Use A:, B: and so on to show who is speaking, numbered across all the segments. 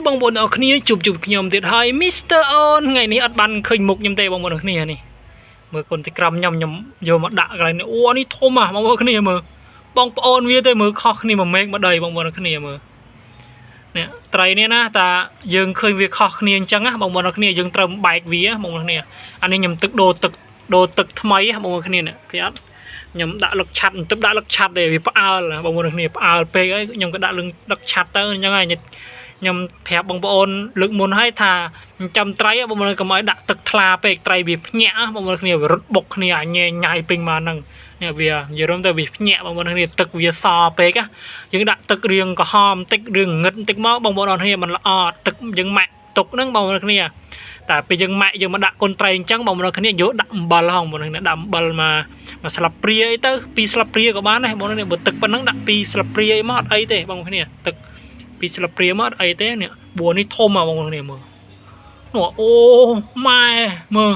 A: បងប្អូនអរគ្នាជួបជួបខ្ញុំទៀតហើយ Mr. On ថ្ងៃនេះអត់បានឃើញមុខខ្ញុំទេបងប្អូនអរគ្នានេះមើលកូនទីក្រំខ្ញុំខ្ញុំយកមកដាក់កន្លែងនេះអូនេះធំហ่ะបងប្អូនគ្នាមើលបងប្អូនវាទេមើលខុសគ្នាមួយមេឃមួយដីបងប្អូនអរគ្នាមើលនេះត្រីនេះណាតាយើងឃើញវាខុសគ្នាអញ្ចឹងណាបងប្អូនអរគ្នាយើងត្រូវបែកវាបងប្អូនគ្នាអានេះខ្ញុំទឹកដូរទឹកដូរទឹកថ្មីបងប្អូនគ្នានេះគេអត់ខ្ញុំដាក់លឹកឆាត់ទឹកដាក់លឹកឆាត់ទេវាផ្អើលបងប្អូនគ្នាផ្អើលពេកហើយខ្ញុំក៏ដាក់លឹកដឹកឆាត់ទៅអញ្ចឹងហើយខ្ញុំប្រាប់បងប្អូនលើកមុនហើយថាចាំត្រីបងប្អូនកុំឲ្យដាក់ទឹកថ្លាពេកត្រីវាភ្ញាក់បងប្អូនគ្នាវារត់បុកគ្នាអញញ៉ៃពេញមកហ្នឹងនេះវានិយាយរួមទៅវាភ្ញាក់បងប្អូនគ្នាទឹកវាសពេកយើងដាក់ទឹករៀងក្រហមតិចរៀងងឹតតិចមកបងប្អូនអរគ្នាมันល្អទឹកយើងម៉ាក់ទុកហ្នឹងបងប្អូនគ្នាតែពេលយើងម៉ាក់យើងមកដាក់កូនត្រីអញ្ចឹងបងប្អូនគ្នាយកដាក់អំបិលហងបងប្អូនគ្នាដាក់អំបិលមកមួយស្លាបព្រាអីទៅពីរស្លាបព្រាក៏បានដែរបងប្អូនគ្នាបើទឹកប៉ុណ្ណឹងដាក់ពីរស្លាបព្រាអីមកអត់អីទេបងប្អូនគ្នាទឹកពីរស្លាបព្រាមកអត់អីទេនេះបួរនេះធំហ៎បងប្អូនគ្នាមើលនោះអូម៉ែមើល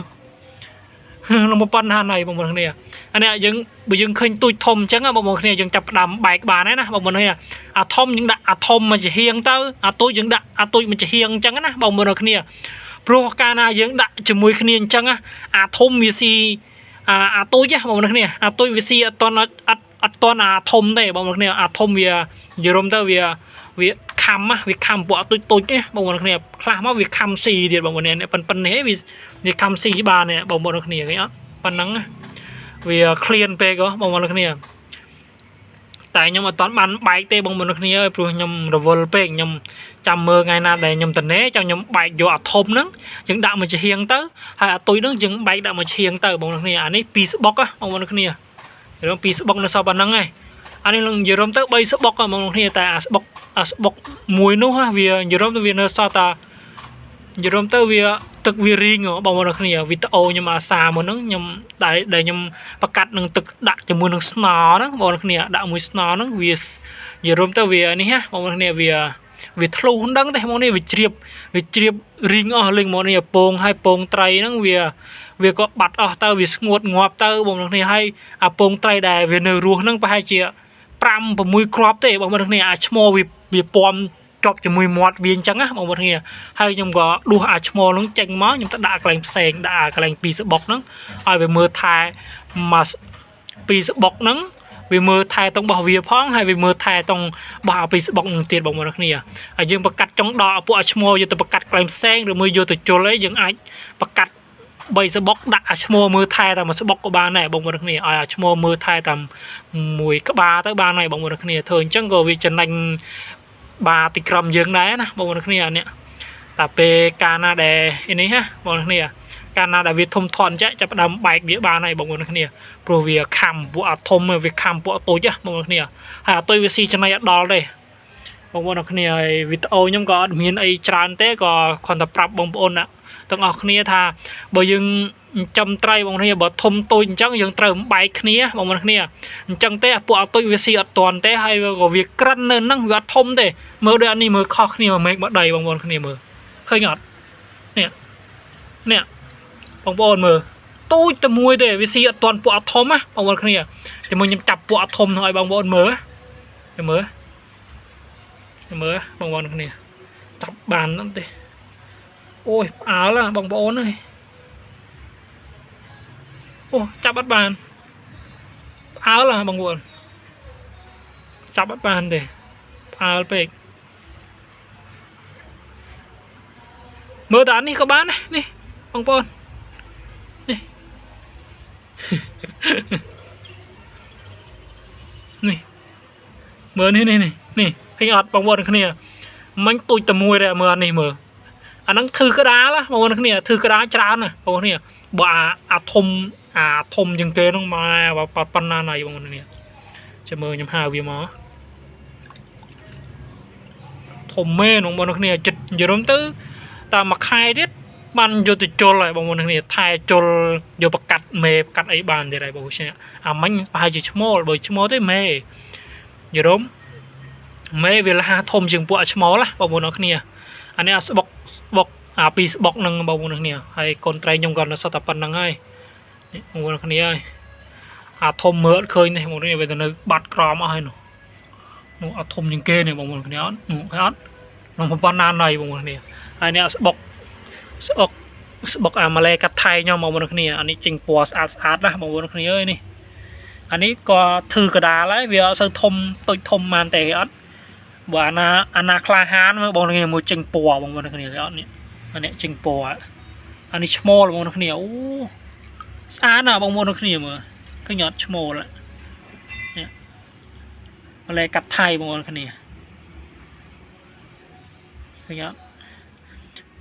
A: លំប៉ុណ្ណាណៃបងប្អូនគ្នាអានេះយើងបើយើងឃើញទូចធំអញ្ចឹងបងប្អូនគ្នាយើងចាប់ផ្ដើមបែកបានហើយណាបងប្អូនគ្នាអាធំយើងដាក់អាធំមកជាហៀងទៅអាទូចយើងដាក់អាទូចមកជាហៀងអញ្ចឹងណាបងប្អូនគ្នាព្រោះកាលណាយើងដាក់ជាមួយគ្នាអញ្ចឹងអាធំវាស៊ីអាទូចបងប្អូនគ្នាអាទូចវាស៊ីអត់តន់អត់អត់តន់អាធំទេបងប្អូនគ្នាអាធំវានិយាយរួមទៅវាវាខំវាខំពួកអាទូចទូចទេបងប្អូនគ្នាខ្លះមកវាខំស៊ីទៀតបងប្អូនគ្នាប៉ុណ្ណេះវាវាខំស៊ីបានបងប្អូនគ្នាឃើញអត់ប៉ុណ្ណឹងវាឃ្លានពេកបងប្អូនគ្នាតែខ្ញុំអត់ទាន់បានបែកទេបងប្អូនគ្នាអើយព្រោះខ្ញុំរវល់ពេកខ្ញុំចាំមើលថ្ងៃណាដែលខ្ញុំតនេចាំខ្ញុំបែកយកអាធំហ្នឹងយើងដាក់មកជាហៀងទៅហើយអាទុយហ្នឹងយើងបែកដាក់មកឈៀងទៅបងប្អូនគ្នាអានេះពីរស្បុកបងប្អូនគ្នារឿងពីរស្បុកនៅសពប៉ុណ្ណឹងឯងអានេះនឹងនិយាយរួមទៅ3ស្បុកបងប្អូនគ្នាតែអាស្បុកអាស្បុកមួយនោះវានិយាយរួមទៅវានៅសល់តានិយាយរួមទៅវាទឹកវារីងបងប្អូនគ្នាវីដេអូខ្ញុំអាសាមុនហ្នឹងខ្ញុំដែលដែលខ្ញុំប្រកាត់នឹងទឹកដាក់ជាមួយនឹងស្នហ្នឹងបងប្អូនគ្នាដាក់មួយស្នហ្នឹងវានិយាយរួមទៅវានេះណាបងប្អូនគ្នាវាវាធ្លុះដឹងទេបងនេះវាជ្រាបវាជ្រាបរីងអស់លេងមកនេះពងហើយពងត្រីហ្នឹងវាវាក៏បាត់អស់ទៅវាស្ងួតងាប់ទៅបងប្អូនគ្នាហើយអាពងត្រីដែលវានៅរស់ហ្នឹងប្រហែលជា5 6គ្រាប់ទេបងប្អូនគ្នាអាឈ្មោះវាវាពំជាប់ជាមួយមាត់វាអញ្ចឹងណាបងប្អូនគ្នាហើយខ្ញុំក៏ដួសអាឈ្មោលហ្នឹងចេញមកខ្ញុំទៅដាក់កន្លែងផ្សេងដាក់កន្លែងពីរស្បុកហ្នឹងឲ្យវាមើលថែមកពីរស្បុកហ្នឹងវាមើលថែតុងរបស់វាផងហើយវាមើលថែតុងរបស់អាពីស្បុកនឹងទៀតបងប្អូនគ្នាហើយយើងប្រកាត់ចង់ដកពួកអាឈ្មោលយកទៅប្រកាត់កន្លែងផ្សេងឬមួយយកទៅជុលអីយើងអាចប្រកាត់3ស្បុកដាក់អាឈ្មោលមើលថែតែមួយស្បុកក៏បានដែរបងប្អូនគ្នាឲ្យអាឈ្មោលមើលថែតាមមួយក្បាលទៅបានហើយបងប្អូនគ្នាធ្វើអញ្ចឹងក៏វាចំណេញបាទីក្រុមយើងដែរណាបងប្អូនគ្នាអានេះតែពេលកាលណាដែលនេះណាបងប្អូនគ្នាកាលណាដែលវាធំធាត់អញ្ចឹងចាប់ផ្ដើមបែកវាបានហើយបងប្អូនគ្នាព្រោះវាខំពួកអាធំវាខំពួកអាតូចណាបងប្អូនគ្នាហើយអាតូចវាស៊ីចំណៃអត់ដល់ទេបងប្អូនគ្នាហើយវីដេអូខ្ញុំក៏អត់មានអីច្រើនទេក៏គ្រាន់តែប្រាប់បងប្អូនទាំងអស់គ្នាថាបើយើងចំត្រីបងប្អូនគ្នាបើធំតូចអញ្ចឹងយើងត្រូវបែកគ្នាបងប្អូនគ្នាអញ្ចឹងទេពួកអត់តូចវាស៊ីអត់តាន់ទេហើយក៏វាក្រិននៅហ្នឹងវាអត់ធំទេមើលដូចអានេះមើលខុសគ្នាមួយមេឃមួយដីបងប្អូនគ្នាមើលឃើញអត់នេះនេះបងប្អូនមើលទូចតែមួយទេវាស៊ីអត់តាន់ពួកអត់ធំណាបងប្អូនគ្នាតែមួយខ្ញុំចាប់ពួកអត់ធំនោះឲ្យបងប្អូនមើលតែមើលមើលបងប្អូនគ្នាចាប់បានហ្នឹងទេអូយផ្អើលបងប្អូនអើយអូចាប់អត់បានផ្អើលបងប្អូនចាប់អត់បានទេផ្អើលពេកមើលតែអានេះក៏បានដែរនេះបងប្អូននេះនេះមើលនេះនេះនេះឃើញអត់បងប្អូនគ្នាមិញទូចតែមួយទេមើលអានេះមើលអាហ្នឹងធឺក្តារបងប្អូនគ្នាធឺក្តារច្រើនណាបងប្អូនគ្នាបើអាធំអាធំជាងគេហ្នឹងមកប៉ុណ្ណាណៃបងប្អូនគ្នាចាំមើលខ្ញុំហៅវាមកធំមែនបងប្អូនគ្នាចិត្តនិយាយរួមទៅតាមមួយខែទៀតបានយកទៅជុលហើយបងប្អូនគ្នាថែជុលយកប្រកាត់មេប្រកាត់អីបានទៀតហើយបងប្អូនអាមិញប្រហែលជាឈ្មោលបើឈ្មោលទេមេនិយាយរួមមេវាលះធំជាងពួកអាឈ្មោលណាបងប្អូនគ្នាអានេះអាស្បុកស្បុកអាពីស្បុកនឹងបងប្អូនគ្នាហើយកូនត្រីខ្ញុំក៏នៅសតតែប៉ុណ្្នឹងហើយនេះបងប្អូនគ្នាហើយអាធំមើលអត់ឃើញទេបងប្អូនគ្នាវាទៅនៅបាត់ក្រមអស់ហើយនោះនោះអាធំជាងគេនេះបងប្អូនគ្នាអត់នោះឃើញអត់ ក្នុងប៉ុណ្ណាណៃបងប្អូនគ្នាហើយនេះស្បុកស្បុកស្បុកអាម៉ាឡេកាត់ថៃខ្ញុំបងប្អូនគ្នាអានេះចេញពណ៌ស្អាតស្អាតណាស់បងប្អូនគ្នាអើយនេះអានេះក៏ធឺកដាលហើយវាអត់សូវធំតូចធំបានទេអត់បើអាណាអាណាក្លាហានមើលបងប្អូនគ្នាមួយចេញពណ៌បងប្អូនគ្នាអត់នេះអានេះចេញពណ៌អានេះឈ្មោលបងប្អូនគ្នាអូស្អាតណាស់បងប្អូនគ្នាមើលឃើញអត់ឈ្មោលនេះម៉ាឡេកាត់ថៃបងប្អូនគ្នាឃើញអត់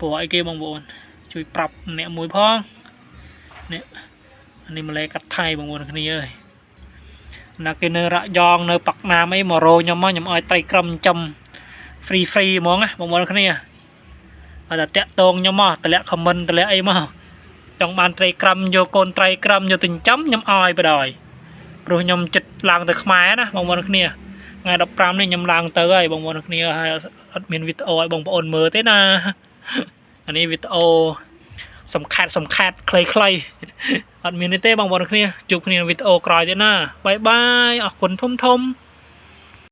A: ពណ៌អីគេបងប្អូនជួយប្រាប់អ្នកមួយផងនេះអានេះម៉ាឡេកាត់ថៃបងប្អូនគ្នាអើយណាគេនៅរ៉ាក់យ៉ងនៅប៉ាក់ណាមអីមករោខ្ញុំមកខ្ញុំឲ្យត្រីក្រឹមចំ free free ហ្មងណាបងប្អូនគ្នាអត់តែតាក់តងខ្ញុំមកតម្លាក់ comment តម្លាក់អីមកចង់បានត្រីក្រឹមយកកូនត្រីក្រឹមយកទៅចិញ្ចឹមខ្ញុំឲ្យបដ ாய் ព្រោះខ្ញុំចិត្តឡើងទៅខ្មែរណាបងប្អូនគ្នាថ្ងៃ15នេះខ្ញុំឡើងទៅហើយបងប្អូនគ្នាហើយអត់មានវីដេអូឲ្យបងប្អូនមើលទេណាអានេះវីដេអូសំខាត់សំខាត់ខ្លីៗអត់មានទេបងប្អូនគ្នាជួបគ្នានៅវីដេអូក្រោយទៀតណាbye bye អរគុណធំធំ។